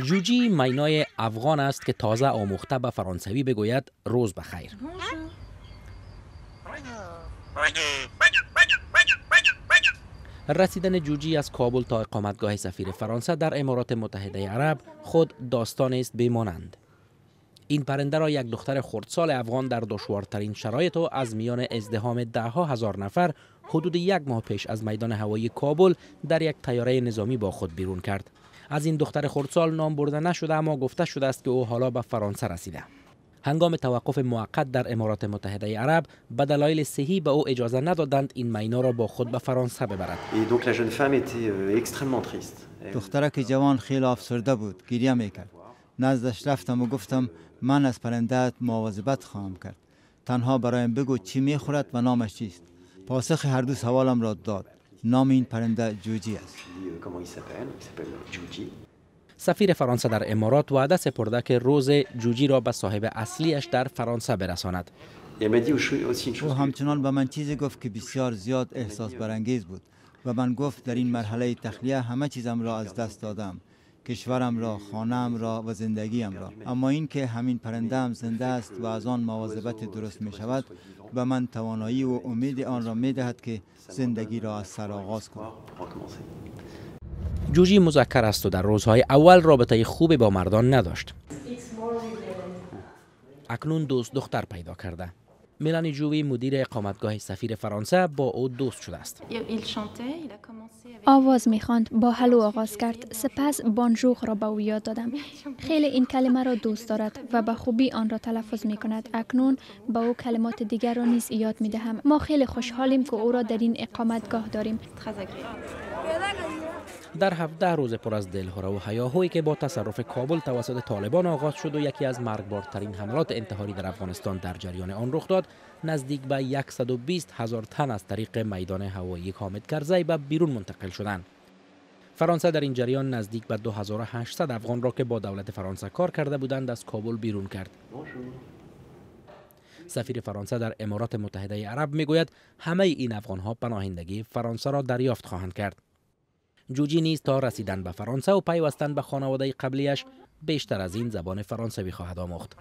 جوجی مینای افغان است که تازه آموخته به فرانسوی بگوید روز بخیر. رسیدن جوجی از کابل تا اقامتگاه سفیر فرانسه در امارات متحده عرب خود داستان است بیمانند. این پرنده را یک دختر خردسال افغان در دشوارترین شرایط و از میان ازدحام ده ها هزار نفر حدود یک ماه پیش از میدان هوایی کابل در یک طیاره نظامی با خود بیرون کرد. از این دختر خردسال نام برده نشده، اما گفته شده است که او حالا به فرانسه رسیده. هنگام توقف موقت در امارات متحده عرب به دلایل صحی به او اجازه ندادند این مینا را با خود به فرانسه ببرد. دخترک جوان خیلی افسرده بود، گریه میکرد. نزدش رفتم و گفتم من از پرنده‌ات مواظبت خواهم کرد. تنها برایم بگو چی میخورد و نامش چیست. پاسخ هر دو سوالم را داد. نام این پرنده جوجی است. سفیر فرانسه در امارات وعده سپرده که روز جوجی را به صاحب اصلیش در فرانسه برساند. او همچنان به من چیزی گفت که بسیار زیاد احساس برانگیز بود و من گفت در این مرحله تخلیه همه چیزم را از دست دادم، کشورم را، خانه‌ام را و زندگیم را، اما این که همین پرنده‌ام زنده است و از آن مواظبت درست می شود به من توانایی و امید آن را می دهد که زندگی را از سر آغاز کنم. جوجی مذکر است و در روزهای اول رابطه خوبی با مردان نداشت. اکنون دوست دختر پیدا کرده. میلانی جووی مدیر اقامتگاه سفیر فرانسه با او دوست شده است. آواز میخواند، با hello آغاز کرد، سپس bonjour را به او یاد دادم. خیلی این کلمه را دوست دارد و به خوبی آن را تلفظ می کند. اکنون به او کلمات دیگر را نیز یاد می دهم. ما خیلی خوشحالیم که او را در این اقامتگاه داریم. در 17 روز پر از دلهره و هیاهویی که با تصرف کابل توسط طالبان آغاز شد و یکی از مرگبارترین حملات انتحاری در افغانستان در جریان آن رخ داد، نزدیک به 120 هزار تن از طریق میدان هوایی حامد کرزی به بیرون منتقل شدند. فرانسه در این جریان نزدیک به 2800 افغان را که با دولت فرانسه کار کرده بودند از کابل بیرون کرد. سفیر فرانسه در امارات متحده عرب میگوید همه این افغانها پناهندگی فرانسه را دریافت خواهند کرد. جوجی نیز تا رسیدن به فرانسه و پیوستن به خانواده قبلیش بیشتر از این زبان فرانسوی خواهد آموخت.